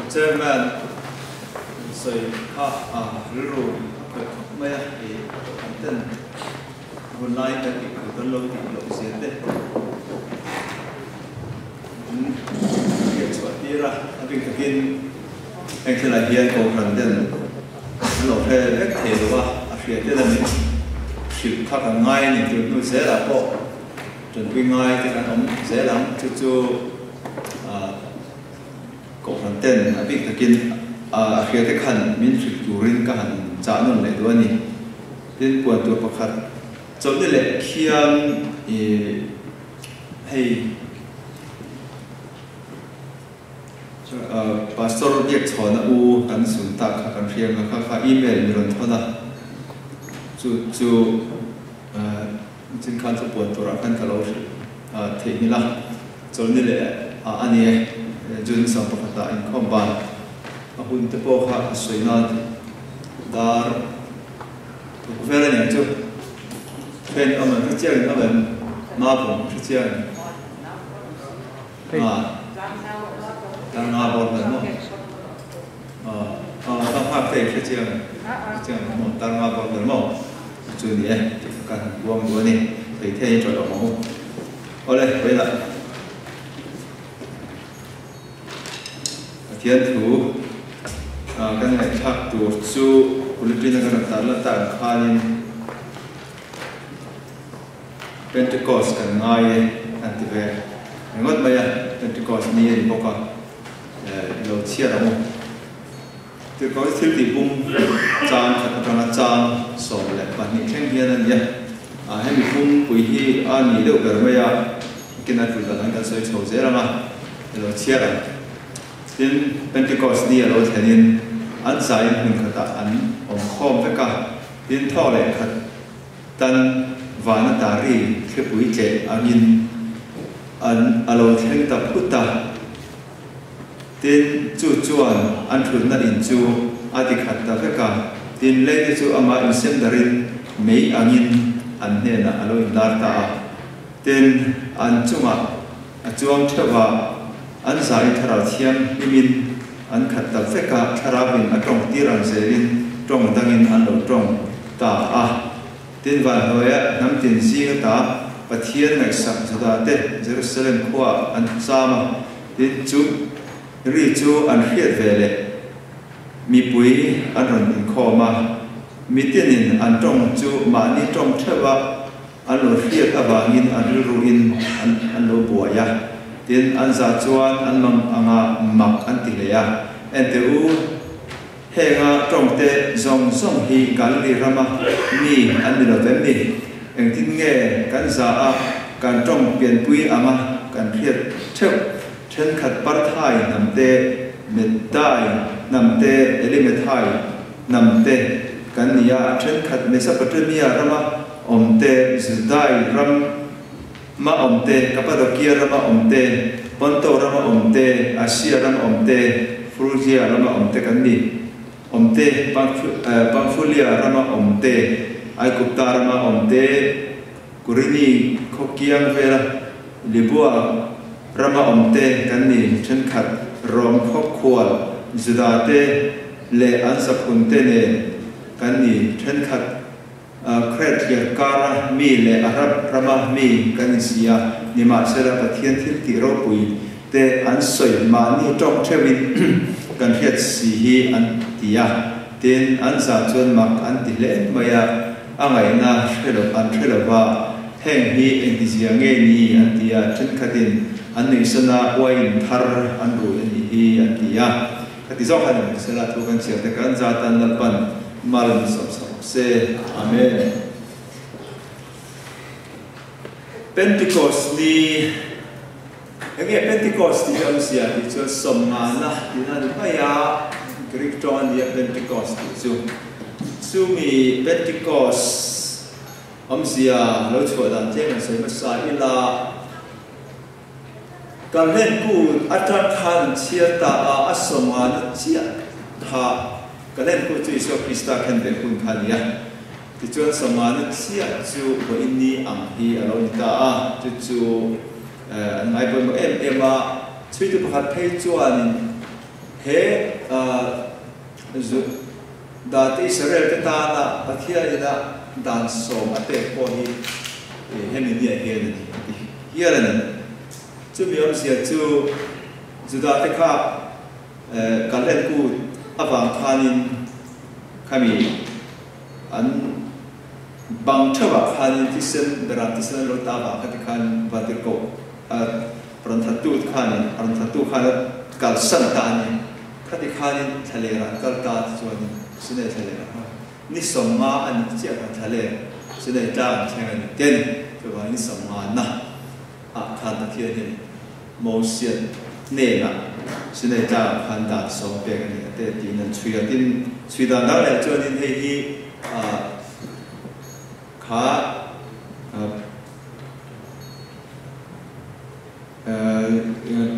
Kan chairman sawi kha a rilru a khawih khawp mai a, i kan ten hun laiin kan tih tur kan lo tih loh zia te min hriat chhuah tir a, a bik takin heng thilah hian kohhran ten an lo hre vek thei lo a, a hria te lamin hrilh kha kan ngai a ni. Tun hnu zelah pawh tanpui ngai te kan awm zel ang, chu chu Kohhran ten a bik takin a hria te khan min hrilh turin ka han chah nawn leh duh a ni. Tin, puan tur pakhat chawlhni leh khian i hei Pastor Biakchhawna u kan sun tak kha kan hria nga kha kha email mi rawn thawn a, chu chu Chin khan chu puan turah khan ka lo hrilh theihnghilh a, chawlhni leh ah a ni e, June 11 ah inkhawm ban a hun te pawh kha a sawi nan dar thuk vel a niang chu train awm em hrechiang in awm em Mapum hrechiang em ah dar nga bawr vel maw ah ah nghak te hrechiang hrechiang maw dar nga bawr vel maw. Chu ni e, tih kha ka han puang duh a ni. Thei thei in tawih awm ang u. Awle, vawilah Pathian thu kan ngaihthlak tur chu Bulletin a kan rawn tar lan tak ang khanin Pentecost kan ngai e an ti ve ringawt mai a, Pentecost ni a ni bawk a, i lo chhiar ang u. Tirhkoh hi thil tih bum chang khat atanga chang 12 thleng hian a ni a. Hemi pumpui hi a ni deuh ber mai a, kin a tul dan ang kan sawi chho zel ang a, i lo chhiar ang. Tin, Pentecost ni a lo thlenin an zaiin hmun khatah an awm khawm vek a, tin thaw leh khat tan vana tari thlipui tleh angin an a lo thleng ta phut a. Tin, chu chuan an thutna in chu a ti khat ta vek a, tin, lei te chu amah insem darin mei angin an hnenah a lo inlar ta a. Tin, an chungah a chuang theuh a, an zai thlarau thianghlimin an khat ta vek a, thlarauin a tawng tir ang zelin tawng dangin an lo tawng ta a. Tin, vanhnuaia hnam tin zing ata Pathian ngaihsak Juda te Jerusalem khuaah an cham a, Tin, chu ri chu an hriat ve leh mipui an rawn inkhawm a, mitinin an tawng chu mahni tawng theuh a an lo hriat avangin an rilruin an lo buai a. Tin, an za chuan an mang anga mak an ti hle a, Enteh u, henga tawngte zawng zawng hi Galili rama mi an ni lo vem ni? Engtin nge kan za a kan tawng pianpui anga kan hriat theuh? Thenkhat Parthai hnam te, Meddai hnam te, Elimethai hnam te kan ni a, thenkhat Mesopotamia rama awm te, Judai ram ma awm te, Kapadokia rama awm te, Ponto rama awm te, Asia rama awm te, Frugia rama awm te kan ni. Awm te, Pamfulia rama awm te, Aigupta rama awm te, Kurini khaw kiang vela Libua rama awm te kan ni. Thenkhat Rom khaw khual Juda te leh an saphun te nen kan ni. Thenkhat Kret thliar kara mi leh Arab rama mi kan insi a, nimahsela Pathian thil tih ropui te an sawi mahni tawng theuhin kan hriat si hi an ti a, tin an zah chuan mak an ti hle mai a, a ngaihna hre lo an hre lo va, heng hi engtizia nge ni an ti a, thenkhatin an nuihsan a, uain thar an rui a nih hi an ti a. Ka ti zawk a ni mahsela thu kan chhiar te kan zatan Lalpan mal min sawm sak rawh se. Amen. Pentecost ni Enge Pentecost tih hi awmzia tih chuan sawmngana tihna a ni mai a, Greek tawng a nia Pentecost tih chu. Chumi Pentecost awmzia lo chhuah dan tlem an sawi hmasa ila, Kan hlen kut atang khan an chhiar ta a, a sawmngana chiah kha ka hlen kut chu Isua Krista khen ve hun kha a ni a. Tichuan sawmngana chiah chu vawiin ni ang hi a lo ni ta a, chu chu an ngaipawimawh em em a. Chhuitu pakhat phei chuanin He Juda te Israel te tana Pathian ina dan sawm a pek pawh hi hemi niah hian a ni a ti hial a ni. Chumi awmzia chu Juda te kha Kalhlen kut avang khanin khami an bang theuhah khanin thisen beram thisen an lo ta avang kha tikhan Vantirhkoh a rawn thattu khanin a rawn thattu khan a kalsan ta a ni. Khati khanin thlalerah an kal ta tichuanin Sinai thlalerah khan ni 50 a nih chiah khan thlaler Sinai tlang an thleng a ni te a ni. Chuvangin ni 50 na ah khan Pathian hian Mosian hnenah Sinai tlangah khan dan sawm pek a ni a te tiin an chhui a. Tin, chhui dan dang leh chuanin hei hi kha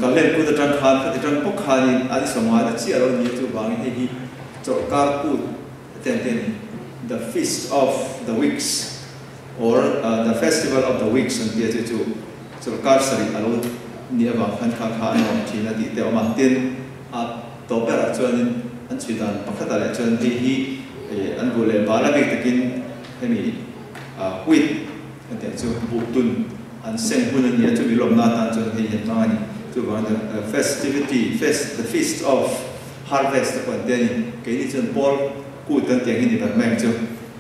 Kallen kut atang khan khati tang bawk khanin an 50 na chiah lo ni a, chuvangin hei hi chawlhkar kut a te an ti a ni, the feast of the weeks or the festival of the weeks an ti a, chu chu chawlhkar sarih a lo nih avang khan kha kha an awm thin a tih te a awm a. Tin, a tawp berah chuanin an chhui dan pakhatah leh chuan hei hi an buh leh bal a bik takin hemi wheat an tih ang chu buhtun an seng hun a ni a, chumi lawmna atan chuan hei hi an hmang a ni. Chuvangin the festivity, fest, the feast of harvest te pawh an ti a ni. Keini chuan Paul kut kan tih ang hi ni ber mai ang chu.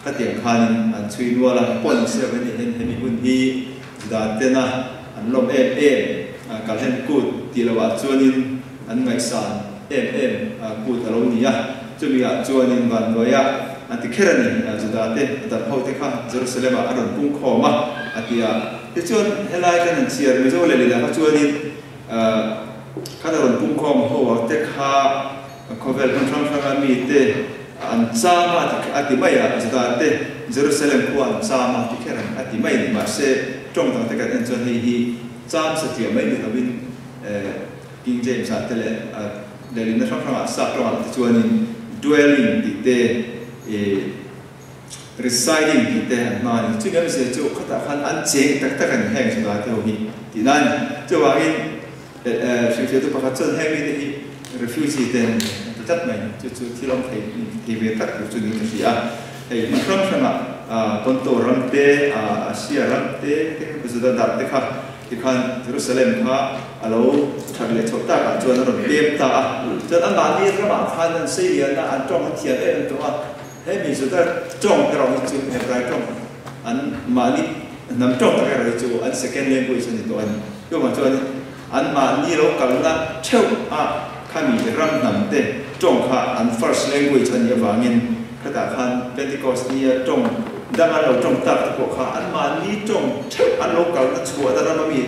Khatiang khanin an chhui nual a, pawn siam a nih hian hemi hun hi Juda tena an lawm em em Kalhen kut tih lohah chuanin an ngaihsan em em kut a lo ni a, chumi ah chuanin vanduaia an ti kher a ni, Juda te a dam ho te kha Jerusalem ah a rawn pung khawm a, a ti a. Tichuan helai kan han chhiar Mizo leh Lila kha chuanin khan a rawn pung khawm ho ah te kha Khawvel hmun hrang hranga mite an cham a a ti mai a, Juda te Jerusalem khua an cham a ti kher ang a ti mai a ni. Mahse, tawng dang te kan en chuan hei hi cham satliah mai ni lovin King James ah te leh lehlinna hrang hrangah sap tawngah te chuanin dwelling tih te residing tih te an hmang a ni. Chumi awmzia chu khatah khan an cheng tak tak a ni heng Juda te ho hi tih nan a ni. Chuvangin, Hrilhfiahtu pakhat chuan heng mite hi refugee te an ni an ti tlat mai. Chu chu thil awm thei thei ve tak tur chu niin ka hria a. Hei hmun hrang hrangah Ponto ram te, Asia ram te, te Juda darh te kha tikhan Jerusalem kha a lo that leh chhoh takah chuan a rawn pem ta a. Chuan anmahni ramah khan an sei lian a, an tawng an thiam em em tawh a. Hemi Juda tawng erawh hi chu Hebrai tawng an mahni hnam tawng tak erawh hi chu an second language a ni tawh a ni. Chuvang chuan an mahni lo kalna theuh a khami ram hnam te tawng kha an first language a nih avangin khatah khan Pentecost nia tawng dang an lo tawng tak te pawh kha an mahni tawng theuh an lo kalna chhuahna ram ami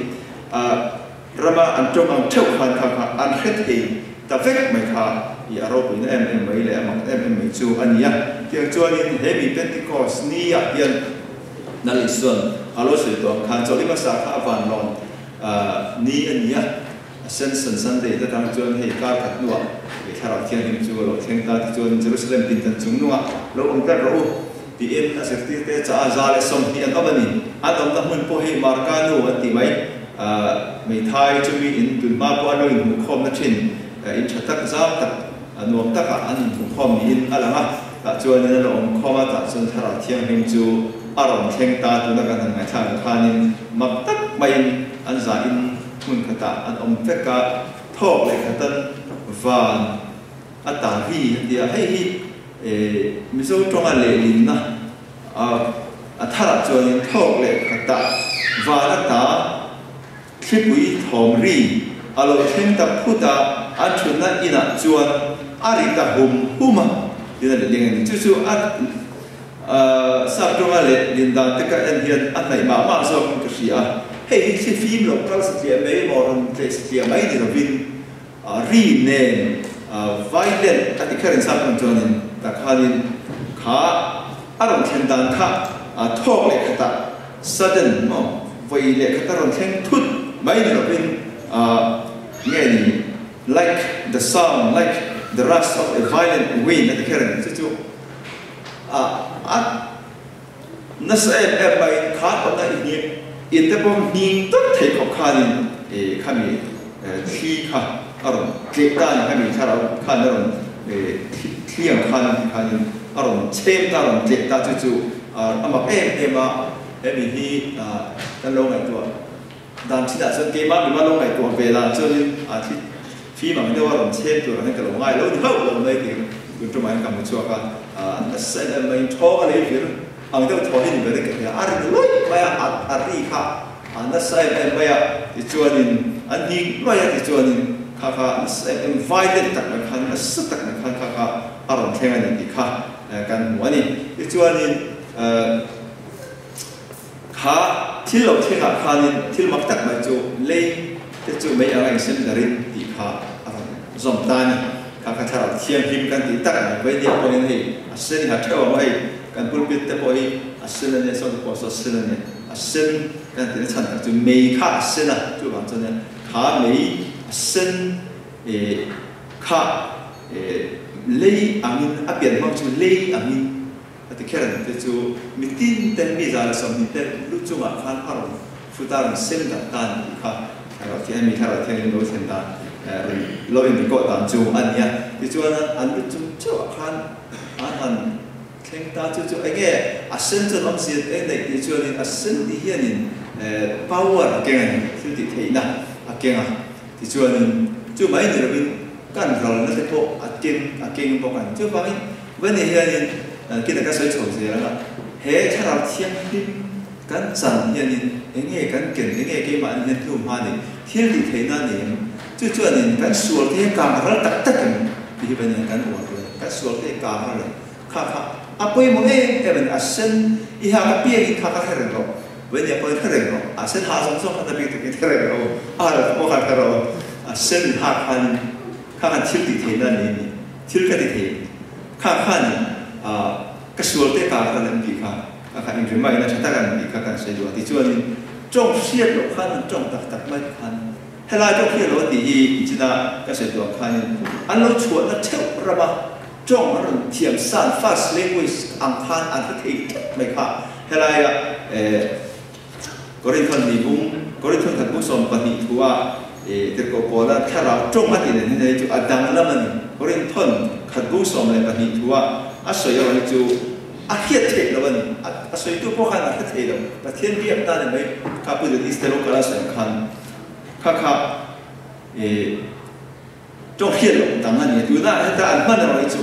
Rama an tawng ang theuh khan kha kha an hre thei ta vek mai kha i a ropuina em em mai leh a mak em em mai chu a ni a. Tiang chuanin he mi Pentecost ni ah hian Lal Isuan a lo sawi tawh ang khan chawlh hmasa kha a van rawn ni a ni a, Ascension Sunday te tang chuan hei kar khat hnuah hei Thlarau Thianghlim chu a lo thleng ta tichuan Jerusalem pindan chung nungah lo awm tlat rawh u tiin a zirtirte chaah 120 an awm a ni. An awmna hmun pawh hi Marka nu an tih mai. Hmeithai chu mi in tun hma pawh an lo inhmuhkhawmna thin, in tha tak zau tak, nuam takah an inhmuhkhawm niin a lang a, tah chuanin a lo awm khawm a, tah chuan Thlarau Thianghlim chu a rawn thleng ta tuna kan han ngaihthlak ang khanin mak tak maiin an zahin hmun khatah an awm vek a, thawk leh khatan van a ta ri a ti a, hei hi Mizo tawnga lehlinna A tharah chuanin thawk leh khatah van ata thlipui thawm ri a lo thleng ta phut a, an thutna inah chuan a ri ta hum hum a, tin a lehling a ni. Chu chu a sap tawnga leh lindan te ka en hian a hnaih mah mah zawkin ka hria a, hei hi thli fim lo kal satliah mai emaw rawn tleh satliah mai ni lovin ri nen violent a ti kher in sap hmang chuanin tah khanin kha a rawn thlen dan kha thawk leh khatah sudden maw vawi leh khat a rawn thleng thut mai ni lovin nge ni like the sound like the rush of a violent wind a ti kher a ni chu chu a Nasa em em maiin khan awmna i hnim in te pawh hnim tawp thei khawp khanin khami thli kha a rawn tleh ta a ni. Khami thlarau khan a rawn thli ang khan tikhanin a rawn chhem ta, a rawn tleh ta chu chu a mak em em a. Hemi hi kan lo ngaihtuah dan thinah chuan keimah mima lo ngaihtuah ve dan chuanin a thli fim ang deuh a rawn chhem tur ang hian ka lo ngai lo ni hauh lo mai tih tun tumah hian ka hmu chhuak a. Nasa em em maiin thawng a lei vir ang deuh thaw hi ni ber in ka hria. A ri luai mai a, a ri kha a nasa em em mai a, tichuanin an hing luai a, tichuanin kha kha nasa em em violent tak mai khan nasa tak mai khan kha kha a rawn thleng a ni tih kha kan hmu a ni. Tichuanin kha thil lo thlengah khanin thil mak tak mai chu lei te chu mei anga insem darin tih kha a rawn zawm ta a ni. Kha kha thlarau thianghlim kan tih tak mai Vainia pawhin hei a sen i ha theuh ang aw hei kan pulpit te pawh hi a sen a nia saw te pawh saw sen a nia a sen kan tihna chhan tak chu mei kha a sen a chuvang chuan nia kha mei a sen eh kha eh lei angin a pian hmang chu lei angin A ti kher ang te chu mitin te mi 120 te lu chungah khan a rawn fut a rawn sem dan ta a ni tih kha thlarau thiang mi thlarau thianghlim lo thlen dan rawn lo inrikawh dan chu a ni a. Tichuan an lu chung chauhah khan an han thleng ta chu chu eng nge a sen chuan awmzia eng neih tih chuanin a sen tih hianin power a keng a ni, thil tih theihna a keng a. Tichuanin chu mai ni lovin kan ralna te pawh a keng a keng bawk a ni. Chuvangin Vani hianin kina ka sawi chho zel ang a, he thlarau thianghlim kan chan hianin eng nge kan ken, eng nge keimahni hian hnu hma nei, thil tih theihna a nei em? Chu chuanin kan sual te hi a kang ral tak tak em? Tih hi Vani hian kan uar tur a ni. Kan sual te hi a kang ral em? Kha kha a pawimawh em em a ni. A sen i hak apiangin kha kha hre reng rawh. Vani a pawhin hre reng rawh. A sen ha zawng zawng khan a bik takin hre reng rawh u. A ha lo pawh khan hre rawh u. A sen i hak khanin kha khan thil tih theihna a nei a ni. Thil ka ti thei. Kha khan ka sual te kar khan an tih kha, kha khan inremaina tha tak an tih kha kan sawi duh a. Tichuanin tawng hriat loh khan an tawng tak tak mai khan helai tawng hriat loh a tih hi inchina ka sawi duh ang khanin an lo chhuahna theuh rama tawng an rawn thiam san first language ang khan an hre thei tlat mai kha helaia Korinthon ni bung, Korinthon khat bung 12 thu a tirhkoh Paula thlarau tawng a tih nen hian hei chu a danglam a ni. Korinthon khat bung 12 thu a a sawi erawh hi chu a hriat theih loh a ni. A sawitu pawh khan a hre thei lo. Pathian biak ta ni mai kha Pu Dennis te local a sawi ang khan kha kha Tawng hriat loh dang a ni a, tunah heta an hman erawh hi chu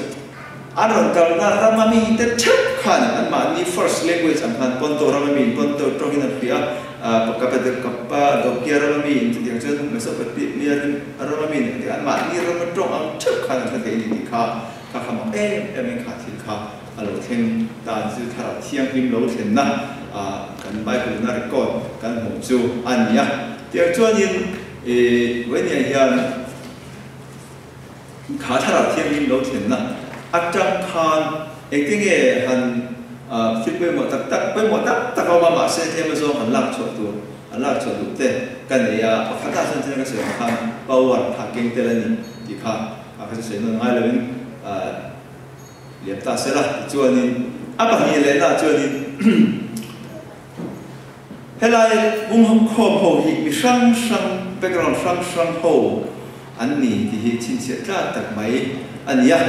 an rawn kalna rama mite theuh khan anmahni first language ang khan Ponto rama miin Ponto tawngin an hria a, Kappadokia rama miin chutiang chuan Mesopotamia rama miin engtik anmahni rama tawng ang theuh khan an hre thei a ni tih kha kha kha mak em em in kha thil kha a lo thleng ta a ni. Chu Thlarau Thianghlim lo thlenna kan Bible ina record kan hmuh chu a ni a. Tiang chuanin I Vainia hian kha thlarau thianghlim lo thlenna atang khan engte nge han thil pawimawh tak tak, pawimawh tak tak a awm a, mahse tlem azawng han lak chhuah tur, han lak chhuah duh te ka nei a, pakhat ah chuan thil ka sawi ang khan power kha keng tel a ni tih kha a kha chu sawi nawn ngai lovin liam ta sela tichuanin a pahnih lehna ah chuanin Helai pumkhawm ho hi mi hrang hrang, background hrang hrang ho an ni tih hi chhinchhiah tlak tak mai a ni a.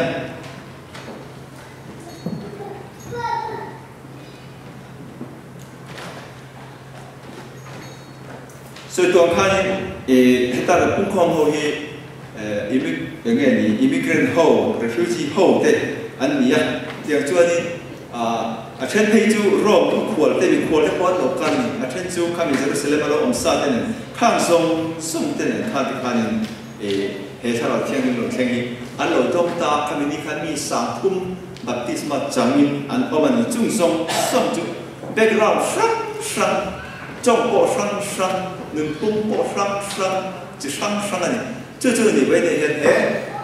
Sawi tuang khanin heta kan pumkhawm ho hi eng nge ni immigrant ho, refugee ho te an ni a. Tiang chuanin A then phei chu Rome thu khual te mikhual te pawh an lo kal ni, a then chu khami Jerusalem a lo awm sa te nen khang zawng zawng te nen khan tikhanin he Thlarau Thianghlim lo thleng hi an lo dawng ta a, khami ni khan mi 3000 baptisma changin an awm a ni, chung zawng zawng chu background hrang hrang, tawng pawh hrang hrang, nunphung pawh hrang hrang, chi hrang hrang a ni. Chu chu ni vawiin ah hian he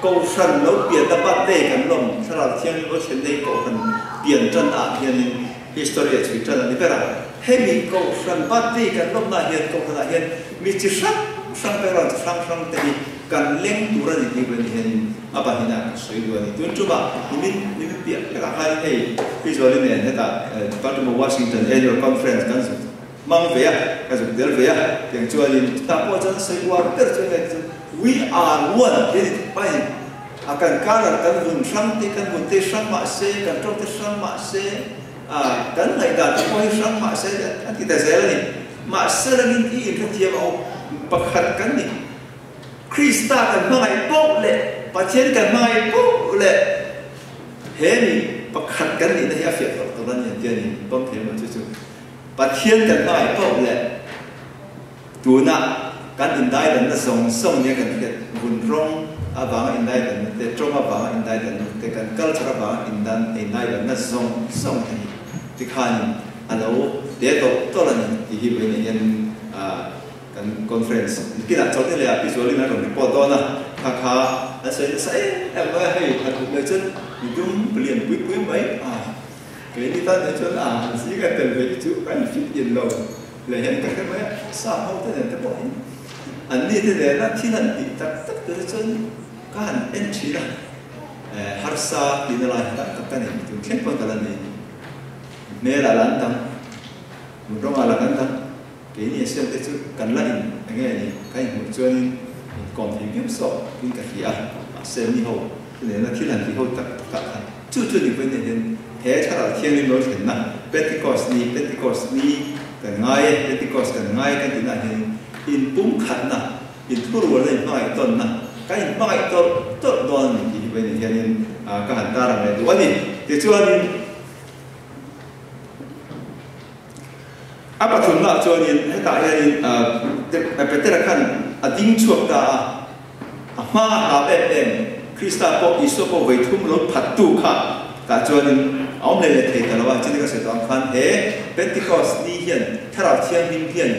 Kohhran lo pianna birthday kan lawm Thlarau Thianghlim lo thlen nei Kohhran pian tan ah hianin history a chhui tan a ni ber a. Hemi Kohhran birthday kan lawmna ah hian Kohhran ah hian mi chi hrang hrang background chi hrang hrang te hi kan leng tur a ni tih vawiin hianin a pahnihna ah ka sawi duh a ni. Tun tumah nimin nimin piah piah ah khanin hei Fizuali nen hetah Baltimore Washington Annual Conference kan zuk Hmang ve a, ka zuk tel ve a, tiang chuanin chutah pawh chuan sawi uar ber chu hei chu We are one tih a ni thei mai. A kan karah kan vun hrang te, kan vun te hrang mah se, kan tawng te hrang mah se, a kan ngaihdan te pawh hi hrang mah se an ti ta zel a ni. Mahse langin i inhrethiam a awm pakhat kan ni. Krista kan hmangaih poh leh Pathian kan hmangaih poh leh he mi pakhat kan nihna hi a fiah tawh tawh a ni an ti a ni. Pawm thei emaw chu chu Pathian kan hmangaih poh leh tuna kan indaidanna zawng zawng nia kan hriat vun rawng avanga indaidanna te, tawng avanga indaidanna te, kan culture avanga indan indaidanna zawng zawng te hi tikhanin a lo te tawh tawlh a ni tih hi vawiinah hian Kan conference nikinah chawlhni leh ah Pi Zualin a rawn report dawn a, kha kha an sawi nasa em em mai a, hei han hmuh mai chuan mi dum lian pui pui mai a, keini tan hi chuan a han zing a tel ve hi chu kan fit in lo leh hian ka hre mai a, sap ho te nen te pawh hi an ni te nena thil han tih tak tak tur hi chuan ka han en thin a, harsa tihna lai hi tak tak ka nei tun thleng pawn ka la nei, hmel ah lah an dang, hmun rawngah lah kan dang. Keini a siam te chu kan la in eng nge ni ka inhmuh chuanin in kawm thei viau sawk in ka hria a, mahse mi ho chu nena thil han ti ho tak takah khan chu chu ni vawiin hian he thlarau thianghlim lo thlenna Pentecost ni Pentecost ni kan ngai e Pentecost kan ngai kan tihnaah hian in pumkhatna in thurualna in hmangaih tawnna kan in hmangaih tawlh tawlh dawn a ni tih hi vawiin hianin ka han tarang leh duh a ni. Tichuanin. A pathumnaah chuanin hetah hianin Petera khan a ding chhuak ta a, a hma a hlau em em, Krista pawh Isua pawh vawi thum lo phattu kha tah chuanin a awm leh leh thei ta lo a, chini ka sawi tawh ang khan he Pentecost ni hian Thlarau Thianghlim hian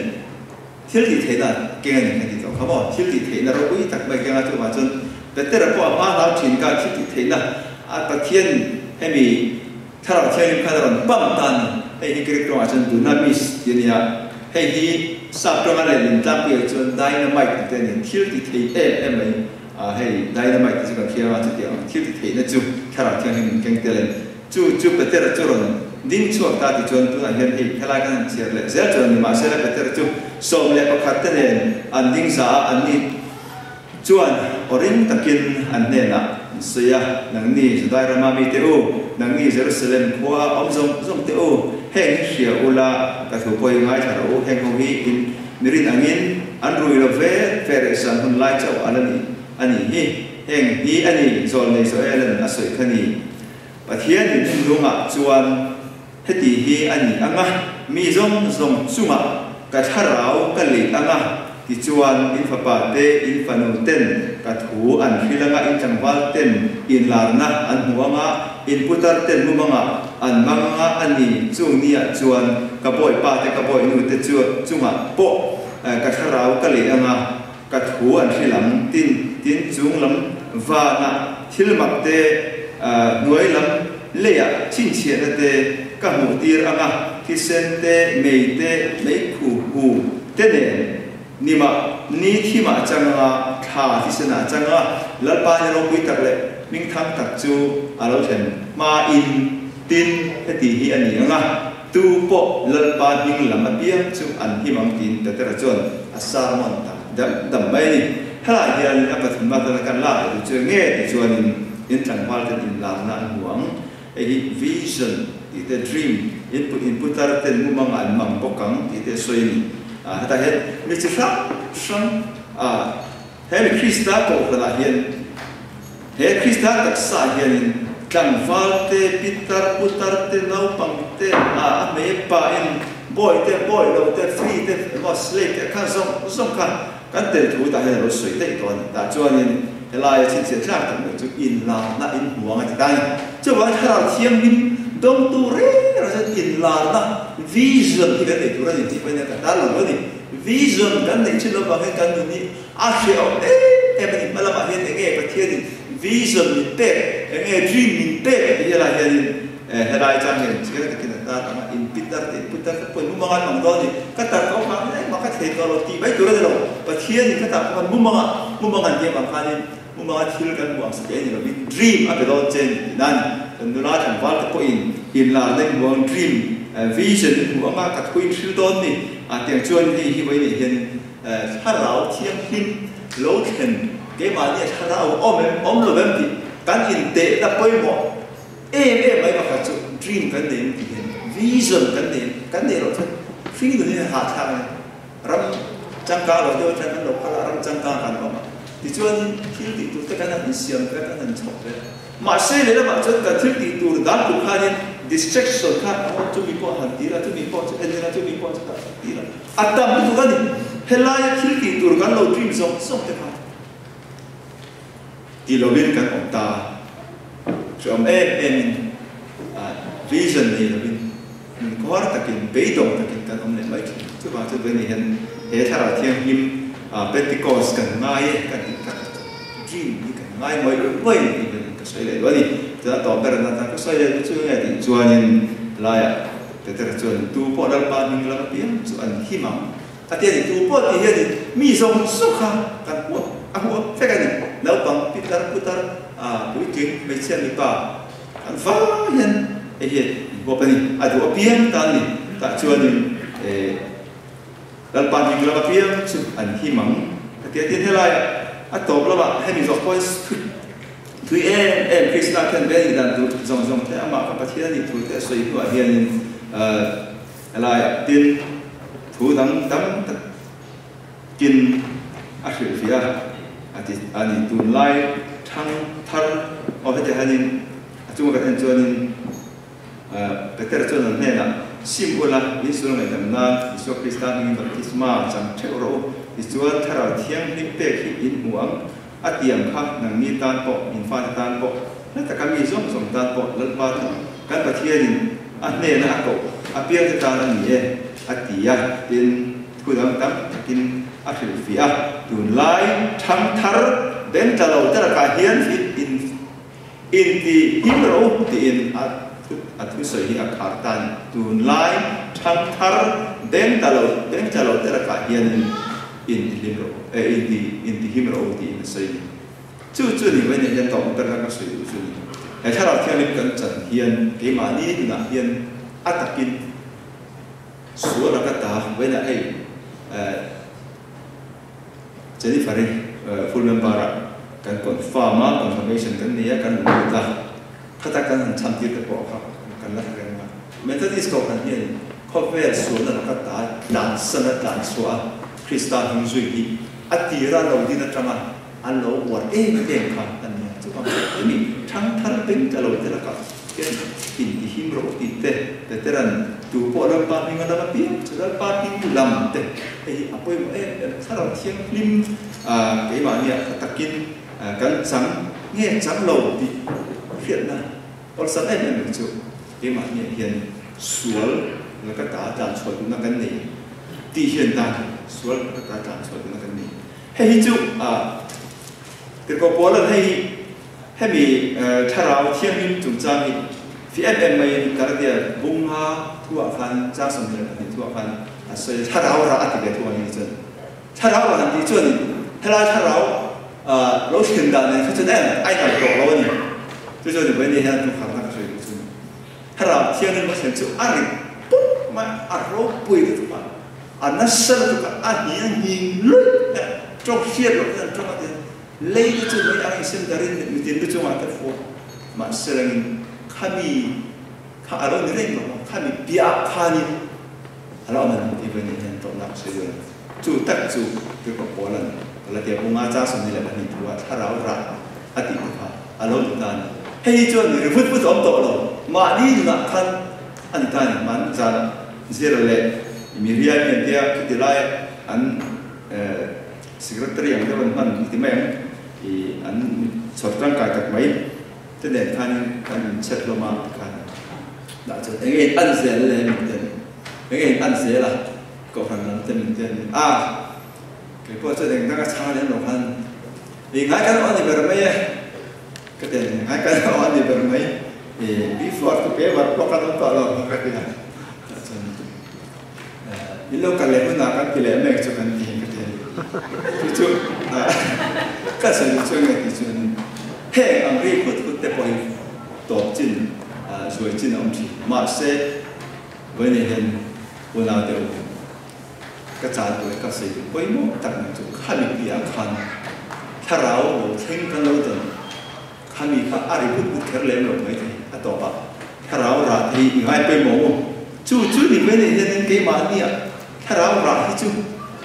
thil tih theihna keng a ni kan ti tawh kha maw, thil tih theihna ropui tak mai keng a, chuvang chuan Petera pawh a hma hlau thin kha thil tih theihna a Pathian hemi Thlarau Thianghlim khan a rawn pam ta a ni. Hei hi Greek tawngah chuan dunamis tih a ni a, hei hi Sap tawnga lehlin tlangpuiah chuan dynamite tih te a ni. Thil ti thei em em mai a, hei dynamite tih chu kan hria anga chutiang ang thil ti theihna chu Thlarau Thianghlim in keng tel a ni. Chu chu Petera chu rawn ding chhuak ta ti chuan tunah hian hei helai kan han chhiar leh zel chuan nimahsela Petera chu 11 te nen an ding za a, an ni Chuan aw ring takin an hnenah an sawi a, Nangni Judai rama mite u, nangni Jerusalem khua awm zawng zawng te u, heng hi hria ula, ka thu pawh hi ngaithla rawh u, heng ho hi in mirin angin an rui lo ve fe reh san hun lai chauh a la ni a nih hi, heng hi a ni zawlnei Joel-a'n a sawi kha ni. Pathianin hmunlungah chuan Heti hi a ni ang a, mi zawng zawng chungah ka thlarau ka leih ang a, tichuan in fapa te, in fanu ten ka thu an hril ang a, in tlangval ten inlarna an hmu ang a, in putar ten mumangah an mang ang a, a ni, chung niah chuan ka bawipa te, ka bawihnu te chungah pawh ka thlarau ka leih ang a, ka thu an hril ang, tin, tin chung lam vanah thil mak te, hnuai lam Leiah chhinchhiahna te ka hmuh tir ang a, thisen te, mei te, meikhu hu te nen nimah ni thimah a chang ang a, thla thisenah a chang ang a, Lalpa ni ropui tak leh hmingthang tak chu a lo thlen hmain tin heti hi a ni ang a, tu pawh Lalpa hming lam apiang chu an him ang tiin Petera chuan a sermon ta dam dam mai a ni. Helaiah hianin a pathum atana kan lak leh duh chu eng nge tih chuanin, In tlangval ten inlarna an hmu ang. Hei hi vision tih te, dream, in put in putar ten mumang ah an mang bawk ang tih te a sawi a ni. Hetah hian mi chi hrang hrang he mi Krista kohhranah hian he Krista taksa ah hianin tlangval te, pitar, putar te, naupang te, a hmei pa in bawi te, bawi lo te, free te, emaw slave te khan zawng zawng kha Kan tel thu tah hian a lo sawi daih tawh a ni. Tah chuanin helaia chhinchhiah tlak tak mai chu inlarna inhmuang a ti ta a ni. Chuvangin Thlarau Thianghlim dawngtu reng reng chuan inlarna, vision, hi kan nei tur a ni tih pawhin ka tar lo a ni. Vision kan neih thin lo vang hian kan nun hi a hrehawm em em a ni. Hma lamah hian enge Pathianin vision min pek, enge dream min pek tih helaiah hianin Helai chang hian chiang takin a tar ang a, in pitar te in putar te pawhin mumanga an mang dawn a ni. Ka tar tawh avangin engmah ka thei tawh lo tih mai tur a ni lo. Pathianin ka tar tawh khan mumanga, mumanga an diam ang khanin mumanga thil kan hmu ang sateh a ni lovin dream a pe dawn che a ni tihna a ni. Kan nula tlangval te pawhin inlarna in hmu ang, dream, vision in hmu ang a, ka thu in hril dawn ni. A tiang chuan hei hi vawiinah hianin thlarau thianghlim. lo thlen keimahnia thlarau awm em awm lo em tih kan intehna pawimawh em em mai pakhat chu dream kan nei em tih hian vision kan nei em kan neih loh chuan hring nun hian hahthlak a ni. Ram changkang lo deuh atang kan lo kal a, ram changkang kan awm a, tichuanin thil tih tur te kan han insiam ve a, kan han chhawk ve a. Mahse lehlamah chuan kan thil tih tur dan tur khanin distraction kha a awm, chumi pawh han ti la, chumi pawh chu en ila, chumi pawh chu han ti la, a tam lutuk a ni. Helaia thil tih tur kan lo dream zawng zawng te kha ti lovin kan awm ta a, hreawm em emin vision nei lovin Min khuar takin, beidawng takin kan awm leh mai thin. Chuvang chu Veni hian he Thlarau Thianghlim Pentecost kan ngai e kan tih tak chu dream hi kan ngai mawih mawih a ni tih Veni'n ka sawi leh duh a ni. Chuan a tawp ber an atan ka sawi leh duh chu nge tih chuanin laiah Petera chuan tu pawh Lalpa hming lam apiang chu an him ang a ti a ni. Tu pawh tih hianin mi zawng zawng kha kan huap a huap vek a ni. Naupang, pitar, putar, puitling, hmeichhia, mipa, An vai hian hei hi an huap a ni. A duh apiang tan ni. Tah chuanin Lalpa hming lam apiang chu an him ang a ti a. Tin, helaiah a tawp lamah hemi zawh pawhin thui em em Krista khian ve nih dan tur zawng zawng te amah kha Pathian a nih thu te a sawi hnuah hianin helaiah tin thu dang tam tak Tin, a hrilhfiah a, a ti a ni. Tunlai thang thar aw heti hianin a chunga kan en chuanin Peter chuan an hnenah, Sim ula, Insul ngaihdam nan Isua Krista hmingin baptisma chang theuh rawh u, tichuan Thlarau Thianghlim pek hi in hmu ang. A tiang kha nangni tan pawh, in fate tan pawh, hla taka mi zawng zawng tan pawh Lalpa chu kan Pathianin a hnena a koh apiangte tan a ni e, a ti a. Tin, thu dang tam takin a hrilhfiah a. Tunlai thangthar beng tla lo te lakah hian fit in inti him rawh u tiin a a thusawi hi a khar ta a ni. Tunlai thangthar beng tla lo beng tla lo te lakah hianin Intihlim rawh u, eh inti intihim rawh u tiin a sawi a ni. Chu chu ni mai nen hian tawng ber kha ka sawi duh chu a ni. He thlarau thianghlim kan chan hian keimahni nunah hian a takin sual a ka ta vawiinah hei eh Jennifer-i full member-ah kan confirm a, confirmation kan nei a, kan lut a, khata kan han chhan tir te pawh kha kan la hre reng a. Methodist kohhran hian khawvel sualna laka ta tlansan a tlanchhuah a, Krista hming zui hi a tira lo din atanga an lo uar em em kha a ni a. Chuvang chuan hemi thangthar beng ta lo te lakah hian intihim rawh tih te, Peteran tu pawh Lalpa hming a lam apiang chu Lalpa hming lam te hei hi a pawimawh em em a. Thlarau Thianghlim keimahniah kha takin kan chang nge chang lo tih hriatna Awlsam em em mai chu keimahniah hian sual laka ta tlan chhuah duhna kan nei tih hian dan sual laka ta tlan chhuah duhna kan nei. Hei hi chu Tirhkoh Paula'n hei hi hemi thlarau thianghlim chungchang hi fi em em maiin Galatia bunga thuah khan chang 22 thuah khan a sawi a, thlarau rah a ti ve thung a ni chuan. Thlarau rah han tih chuanin helai thlarau lo thlen dan nen kha chuan em a inang tawh lo a ni. Chu chuan Vawiin hian thu kharna ka sawi duh chu ni. Thlarau Thianghlim lo thlen chu a rit pup mai a, a ropui lutuk a, a nasa lutuk a, a hni a nghing luih a, tawng hriat loh hian tawng a ti a, lei te chu mei ang insen darin mitin lu chungah te fuh a, mahse rengin khami kha a lo ni reng lo a, khami piah khanin a lo awm a ni tih Vawiin hian tawhna ka sawi duh a ni. Chu tak chu Tirhkoh Paula'n Galatia bunga cha 22 thua thlarau rah a tih te kha a lo ni ta a ni. Hei hi chuan ri vut vut a awm tawh lo, mahni nunah khan a ni ta a ni. Mahni zanah Zira leh Miriam hi an tia khiti laia an secretary ang deuh an hman ti mai ang i an chhawr tangkai tak mai te nen khanin kan inchhet hlawm a tikhan dah chuan enge in an zel le min ti a ni. Enge in an zel a? Kohhran lam te min ti a ni a, kei pawh chuan eng dang a chhang lem lo khan i ngai kan awh a ni ber mai e, ka ti a ni, ngai kan awh a ni ber mai, i before chu pe var pawh kan awm tawh lo ka ti a, tah chuan in lo kal leh hunah kan ti leh mek chu kan ti ka ti a ni, chu chu ka sawi duh chuan nge tih chuan heng ang ri khut khut te pawh hi tawp chin zuai chin a awm thin, mahse Vawiin hian unau deuh ka chan tur ka sawi duh pawimawh tak mai chu khami piah khan thlarau lo thleng kan lo dawn khami kha a ri vut vut kher lem lo mai thei a tawpah thlarau rah te hi i ngai pawimawh maw? Chu chu ni mai nei hianin keimahnia thlarau rah hi chu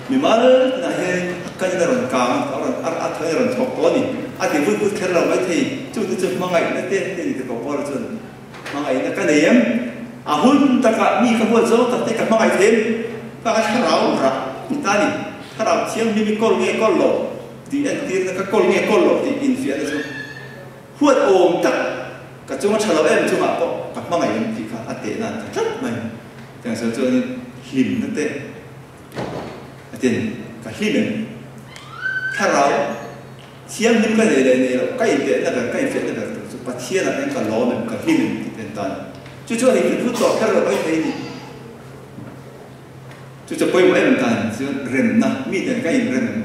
mimal tinah hianin a kanin a rawn kang a, a rawn a thawin a rawn thawk tawh a ni. A ti vut vut kher lo mai thei. Chu te chu hmangaihna te te ni te pawh pawh chuan hmangaihna ka nei em? A hun takah mi ka huat zawng tak te ka hmangaih thei em? Ka ka thlarau rah ni ta ni. Thlarau thianghlim i kawl nge kawl lo tih entirna ka kawl nge kawl lo tih infiahna chu huat awm tak ka chunga tha lo em chungah pawh ka hmangaih em tih kha a tehna an ta tlat mai. Tiang sawi chuanin hlimna te a ti a ni. Ka hlim em? Thlarau thianghlim ka nei leh nei loh ka intehna ber, ka infiahna ber tur chu Pathianah hian ka lawm em, ka hlim em tih te an ta a ni. Chu chuan inhrilhlut tawh kher lo mai thei a ni. Chu chu pawimawh em dan chuan remna, mi nen ka inrem em,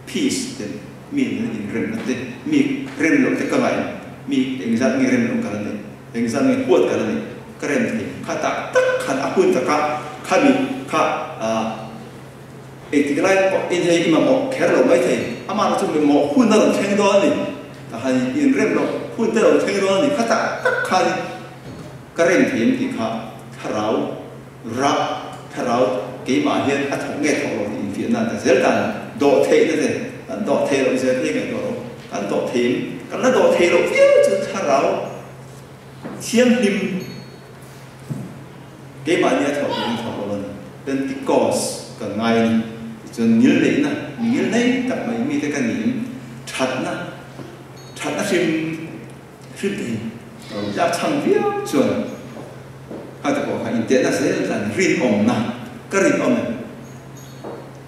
peace te, mi nen inremna te, mi rem loh te ka ngaih em, mi engzat nge rem loh ka la neih, engzat nge huat ka la neih, ka rem thei kha tak tak khan a hun taka khami kha engtik lai pawh in hei i mamawh kher lo mai thei, amah chu mimawh hun a rawn thleng dawn a ni, tahan inrem loh hun te a rawn thleng dawn a ni, kha tak tak khan ka rem thei em tih kha thlarau Rah thlarau keimah hian a thawk nge thawk lo tih infiahna an ta zel dan dawh theihna te kan dawh thei loh zel hi ngaihtuah lo kan dawh thei in kan la dawh thei loh viau chu thlarau thianghlim keimahni a thawk turin thawk lo a ni. Pentecost kan ngai a ni. Tichuan ngilneihna mi ngilnei tak mai mite ka niin thatna thatna hrim Hrim thei tlak chhan viau chuan kha te pawh kha intehna zel tlan rinawmna ka rinawm em?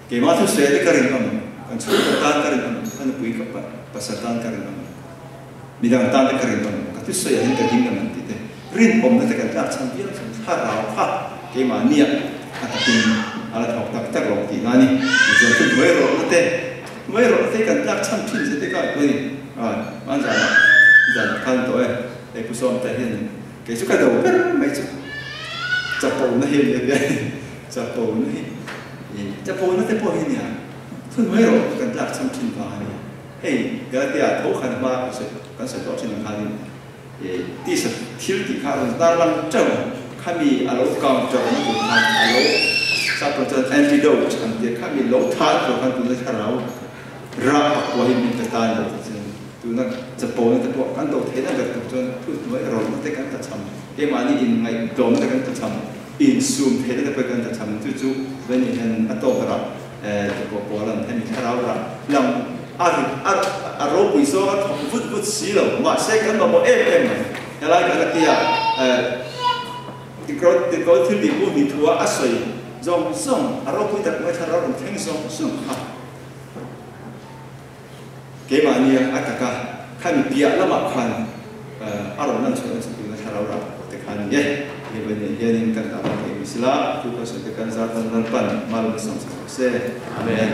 Keimah thu sawi te ka rinawm em? Kan chhungkaw tan ka rinawm em? Ka nupui ka pasal tan ka rinawm em? Midang tan te ka rinawm em? Ka thusawi ah hian ka ding em an tih te rinawmna te kan tlak chhan viau chuan thlarau kha keimahniah a takin a la thawk tak tak lo tihna a ni. Tichuan thu hnuai rawhna te hnuai rawhna te kan tlak chhan thin zet te kha a ni. Hman zanah zan khan tawh e, hei Pu Sawmte hian kei chu ka do ber mai chu chapo na hi a ni a tia chapo na hi chapo na te pawh hi nia thunhmai rawh kan tlak chham thin vang a nia hei Galatia tho khan hma kan sawi kan sawi tawh thin ang khanin tisa thil tih kha a rawn tar lang teuh a khami a lo counter na tur khan a lo sap chuan antidote an tia khami lo than tur khan tuna thlarau Rah pakua hi min pe ta lo ti chuan tuna chapona te pawh kan do theihna ber tur chuan thu hnuai rawlna te kan tlachham, keimahni inngaihtlawmna te kan tlachham, insum theihna te pawh kan tlachham chu chu veni hian a tawk berah te pawh Paula'n hemi thlarau rah lang a ri a a ropui zawng a thawk vut vut si lo mahse kan mamawh em em mai helai kan a tia Tikro thil tih pawh ni thua a sawi zawng zawng a ropui tak mai thlarau rawn thleng zawng zawng kha. Keimahnia a taka khami piah lamah khan a rawn lan chhuah nasa tuna thlarau rah pawh te kha a ni e. Hei vawiin hianin kan dah bawk thei mi sila, thu kan sawi te kan zar tan lalpan malawm i sawm chho rawh se. Amen.